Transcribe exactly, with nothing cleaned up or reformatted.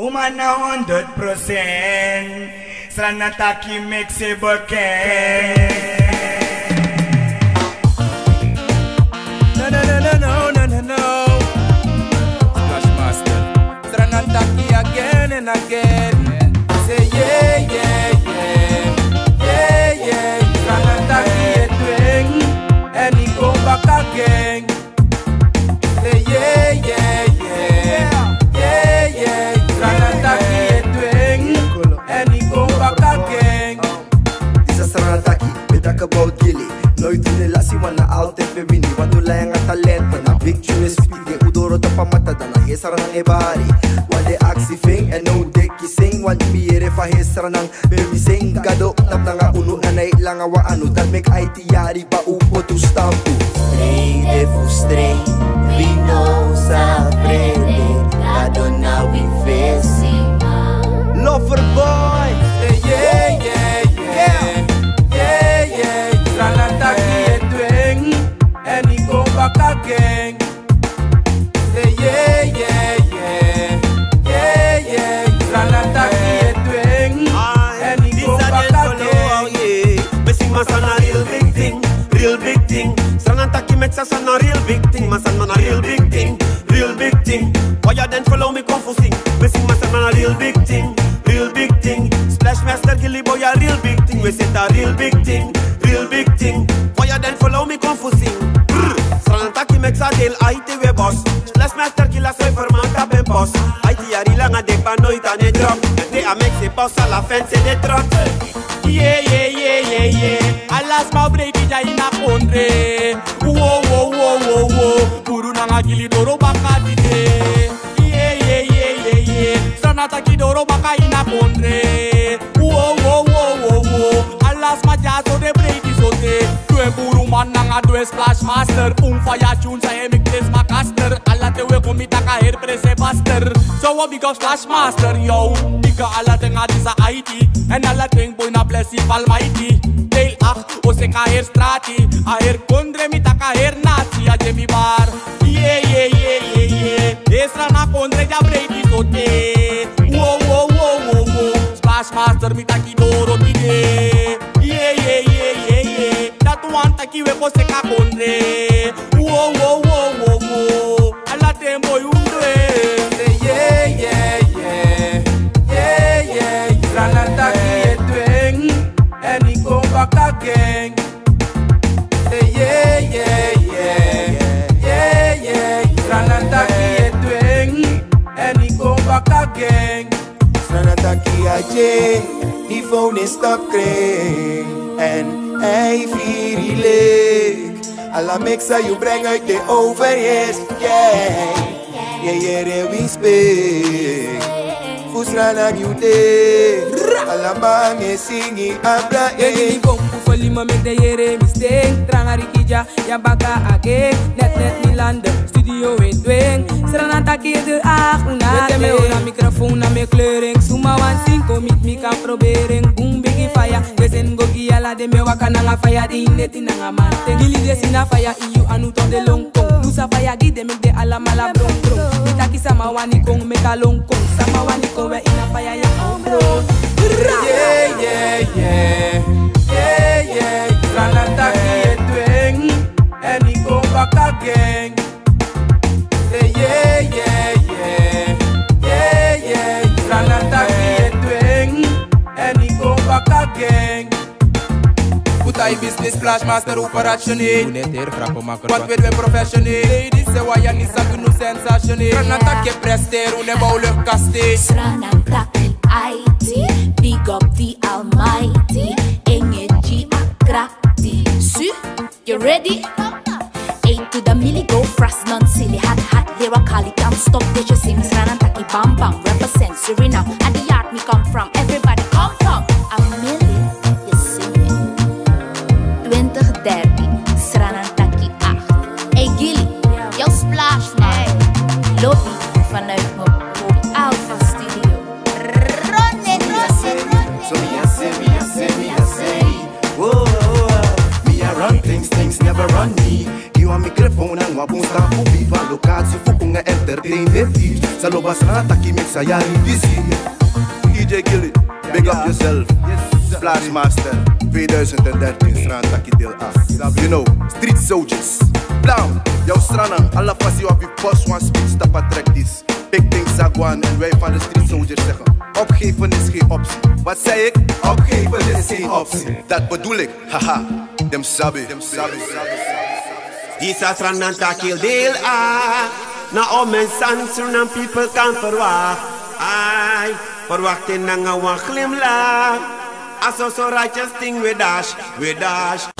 Uma na honderd procent. Sranataki mix e bekend. No, no, no, no, no, no, no, no. Splash Master. Sranataki again and again. Say yeah, yeah, yeah. Yeah, yeah. Sranataki e tweng. En ik kom back again. Say yeah, yeah, yeah. Yeah, yeah. Sranataki e tweng. En ik kom back again. Disi a Sranataki, mi taki about Gili. Nooit wini, lasi wan na altijd wi wini. Wantu lai nanga talent, na big tune e spiti. Un doro tapu a mata, dan na heri Sranan e bari. Wan de aksi fu en, èn now deki sing. Wan mi yere fa heri Sranan, ben mi sing. Gado, tapu nanga unu, na nai langa wan anu. Dan meki aiti yari, ba un poti un stampu. Vrede fu streng, wi no sa frede. Gado na wi fesi. Lover boy. Say yeah, yeah, yeah. Yeah, yeah. Sranataki e tweng. En ik kom back again. Say yeah, yeah, yeah. Yeah, yeah. Sranataki e tweng. En ik kom back again. Mi sing, ma Sranan na real big thing, real big thing. Sranataki mix, a Sranan na real big thing, ma Sranan na real big thing, real big thing. Why you then follow me, confusing? Mi sing, ma Sranan na real big thing, real big thing. Splash Master, Gili boy, a real big thing. We say a real big thing, real big thing. Why you then follow me, confusing? Brr. Sranataki mix, a deel aiti we boss. Splash Master, Gili a soi fermanta ben boss. Aiti yari langa, deki ba nooit a no e drop. Te a mix e boss, ala fans e de trot. Yeah, yeah, yeah, yeah, yeah. Ala sma breiti dya ini a kondre. Wo, wo, wo, wo, wo. Buru nanga Gili doro baka tide. Yeah, yeah, yeah, yeah, yeah. Sranataki doro baka ini a kondre. Wo, wo, wo, wo, wo. Ala sma dya so de breiti so de. Dwe buruman nanga dwe Splash Master. Un faya tune san e meki den sma kaster. Ala ten we kon mi taki a heri presi e baster. So wi big up Splash Master, yo. Bika ala ten a disi aiti. En ala ten boy na blesi fu Almighty. Deel acht, o seki a heri strati. A heri kondre, mi taki a heri nasi, a de mi bar. Yeah, yeah, yeah, yeah, yeah. Esra na kondre dya breiti so de. Wo, wo, wo, wo, wo. Splash Master, mi taki doro tide. Yeah, yeah, yeah, yeah, yeah. Dati wani taki we kon seki a kondre. Wo, wo, wo, wo, wo. Ala ten boy un du en. Say yeah, yeah, yeah. Yeah, yeah. Sranataki e tweng. En ik kom back again. Say yeah, yeah, yeah. Yeah, yeah. Sranataki e tweng. En ik kom back again. Sranataki a J, die phone is stop kring. En hij vier leeg. Ala mix san yu breng uit de overheerst. Yeah. Yeah, yeah, yeah, we speak. Fu Sranan yu de. Ala man e singi abra. Eni kon fu folima meki den yere mi sting. Tranga rikidya. Ya baka ake, net net mi lande, studio e tweng. Sranataki e de acht, una. Wete mi ora microfoon na mi kleuring. Suma wan sing kon miti mi kan probering. Bun bigi faya, we seni go gi ala den, mi e waka nanga faya di neti nanga manten. Gili de sina faya, yu anu tok de lonkon. Lusa faya gi den, meki den alamala bron bron. Mi taki sama wani kon, meki a lonkon. Sama wani kon, we ini a faya ya kon bron. Yeah, yeah, yeah. Yeah, yeah. Sranataki e tweng. En ik kom back again. Say yeah, yeah, yeah. Yeah, yeah. Sranataki e tweng. En ik kom back again. Put a business Splash Master operationeel. Doe net hier grappen maken. Want we doen professioneel. Ladies, ze waya niet zaken, nu sensationeel. Sranataki presteer, un e bouw luchtkasteel. Sranataki I T, big up the Almighty. Energy a krakti. Su, you ready? A to the milli go fras non silly. Hot, hot, lyrically, don't stop, this you sing. Sranataki bam bam, represent Suriname. At the yard me come from, everybody come, come. A milli, you see me. Twintig dertien, Sranataki acht. Hey Gili, yo Splash man. Lobby vanuit mijn Bobby Alpha studio. Run it, run it, run it. So mi a say, mi a say, mi a say. Whoa, mi a run things, things never run me. Gi wan microfoon en wan bun stampu, biba locatie fu kunga entertain de beat. Taloba Srana taki mi sa yari disi. D J Gilly, big up yourself. Splash Master, tweeduizend en dertien, Srana taki deel A. You know, street soldiers. Blam, yo Srana, ala fasi yu abi boss wan speech tapa track dis. Big things are going en wij van de street soldiers zeggen: opgeven is geen optie. Wat zei ik? Opgeven is geen optie. Dat bedoel ik, haha, dem sabi. Dem sabi. Disi a Sranan taki deel A. Na omen sani Sranan people kan verwacht. Ai, verwacht en nanga wan glimlach. A soso righteous thing we dash, we dash.